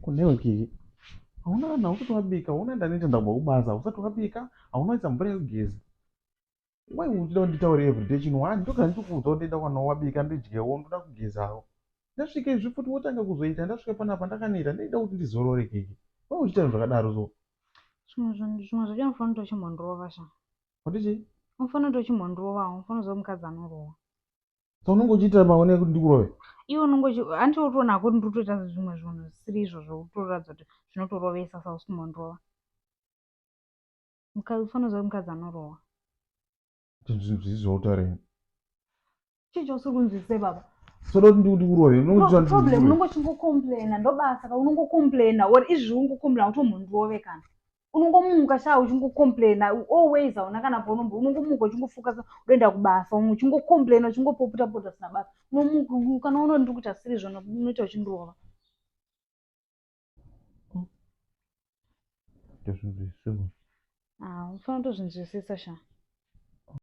Kunewe kiki. Hauna kana usati wabika, hauna ndaneta ndabva kubasa, usati wabika, hauna kuisa mvura yekugeza. Why uchida kuti nditaure everyday chinhu one ndogara ndichikuudza kuti enda kwana wabika ndidyewo ndoda kugezawo. Ndasvika izvi futi wotanga kuzoita ndasvika panapa ndakaneta ndaida kuti ndizorore kiki. Why uchiita zvinhu zvakadaro so? Zvimwe zvinhu zvimwe zvacho unofanira kuti uchimbondirova sha. Wati chii? Unofanira kuti uchimbondirova, unofanira kuziva mukadzi anorova. So unenge uchiitira maone ekuti ndikurove? Iwe unenge uchi hanti uri kutoona hako kuti ndiri kutoita zvimwe zvinhu zvisiri izvozvo kutoratidza kuti zvinotorovesa sa usi kumbondirova. Mukadzi unofanira kuziva kuti mukadzi anorova. Zvinhu zvisi zvautaura ini. Chii chausiri kunzwisisa baba? Soda kuti ndikurove. Problem unenge uchingocomplaina ndobasa ka unongocomplaina or izvi ungocomplaina kuti umbondirove kana. Unongomuka shaa uchingocomplaina always hauna kana paunombo unongomuka uchingofocusa udoenda kubasa umwe uchingocomplaina uchingopopota pota zvisina basa. Unomuka kana unoona ndiri kuita zvisiri izvo unoita uchindirova. Ndozvinzwisisa. Ah, unofanira kutozvinzwisisa shaa.